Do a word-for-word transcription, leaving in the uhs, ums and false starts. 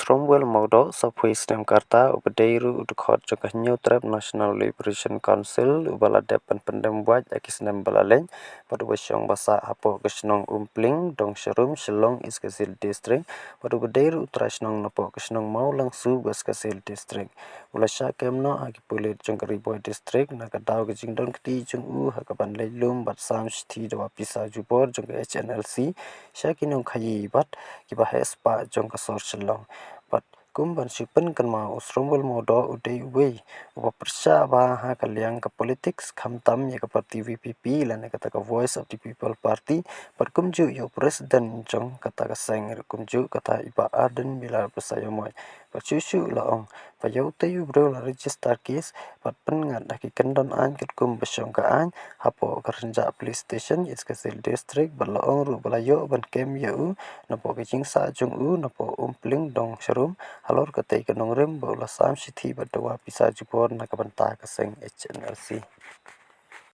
Cromwell Mawdoh, sawphew snem ka rta, uba dei ruh u dkhot jong ka Hynñiewtrep National Liberation Council, uba la dep ban pyndem wait ha ki snem ba la leit, bad uba shong ba sah hapoh ka shnong Umpling, Dongsharum, Shillong, East Khasi Hills District, bad uba dei ruh u trai shnong napoh ka shnong Mawlangsu, West Khasi Hills District. U la shah kem noh ha ki pulit jong ka Ri Bhoi District, na ka daw ka jingdon kti jong u ha kaban leit lum bad sam shithi dawa pisa jubor jong ka H N L C sha ki nongkhaii bad kiba heh spah jong ka sor Shillong. Bad kum ban shu pynkynmaw, u Cromwell Mawdoh u dei uwei uba pyrshah bha ha ka liang ka politics, khamtam ïa ka party V P P lane kata ka Voice of the People Party, bad kumjuh ïa u president jong kata ka seng, kumjuh kata i Bah Ardent Miller Basaiawmoit. Bad shuh shuh la ong ba ïa utei u briew la register case bad pynngat ha ki kyndon aiñ katkum ba shong ka aiñ hapoh ka Rynjah Police Station, East Khasi Hills District, bad la ong ruh ba la ïoh ban kem ïa u napoh ka jingsah jong u napoh Umpling, Dongsharum, halor katei ka nongrim ba u la sam shithi bad dawa pisa jubor na ka bynta ka seng H N L C.